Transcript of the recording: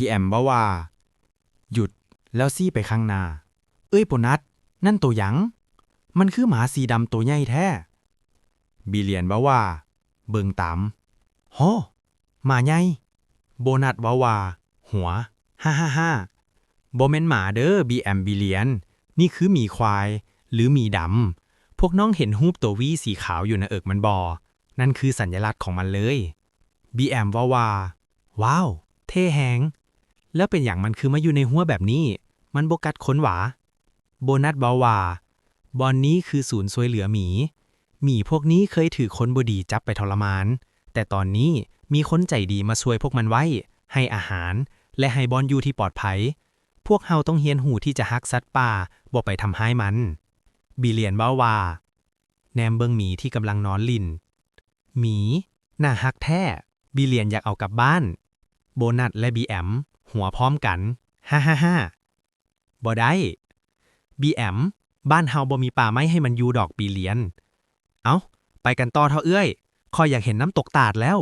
ແອມເວົ້າວ່າ ຢຸດ ແລ້ວຊີ້ໄປຂ້າງໜ້າ. ເອີຍ ໂບນັດ, ນັ້ນໂຕຫຍັງ? ມັນຄືໝາສີດຳໂຕໃຫຍ່ແທ້. ບີລຽນເວົ້າວ່າ ເບິ່ງຕາມ. ໂຮ! ໝາໃຫຍ່. ໂບນັດເວົ້າວ່າ ຫົວ. ຮາຮາຮາ. ບໍ່ແມ່ນໝາເດີ ບີແອມ ບີລຽນ, ນີ້ຄືໝີຄວາຍ ຫຼື ໝີດຳ. ພວກນ້ອງເຫັນຮູບໂຕວີສີຂາວຢູ່ໜ້າເອິກມັນບໍ່? ນັ້ນຄືສັນຍະລັກຂອງມັນເລີຍ. ບີແອມເວົ້າວ່າ ວ້າວ! ເທ່ແຮງ! ແລ້ວເປັນຫຍັງມັນຄືມາຢູ່ໃນຮົ້ວແບບນີ້? ມັນບໍ່ກັດຄົນຫວາ? ໂບນັດເວົ້າວ່າ ບ່ອນນີ້ຄືສູນຊ່ວຍເຫຼືອໝີ. ໝີພວກນີ້ເຄີຍຖືກຄົນບໍ່ດີຈັບໄປທໍລະມານ, ແຕ່ຕອນນີ້ມີຄົນໃຈດີມາຊ່ວຍພວກມັນໄວ້, ໃຫ້ອາຫານ ແລະ ໃຫ້ບ່ອນຢູ່ທີ່ປອດໄພ. ພວກເຮົາຕ້ອງຮຽນຮູ້ທີ່ຈະຮັກສັດປ່າ, ບໍ່ໄປທຳຮ້າຍມັນ. ບີລຽນເວົ້າວ່າ ແນມເບິ່ງໝີທີ່ກຳລັງນອນຫຼິ້ນ. ໝີ ໜ້າຮັກແທ້! ບີລຽນຢາກເອົາກັບບ້ານ. ໂບນັດ ແລະ ບີແອມ ຫົວພ້ອມກັນ. ຮາຮາຮາ. ບໍ່ໄດ້. ບີແອມ, ບ້ານເຮົາບໍ່ມີປ່າໄມ້ໃຫ້ມັນຢູ່ດອກ ບີລຽນ. ເອົ້າ, ໄປກັນຕໍ່ເຖາະເອື້ອຍ, ຂ້ອຍຢາກເຫັນນ້ຳຕົກຕາດແລ້ວ.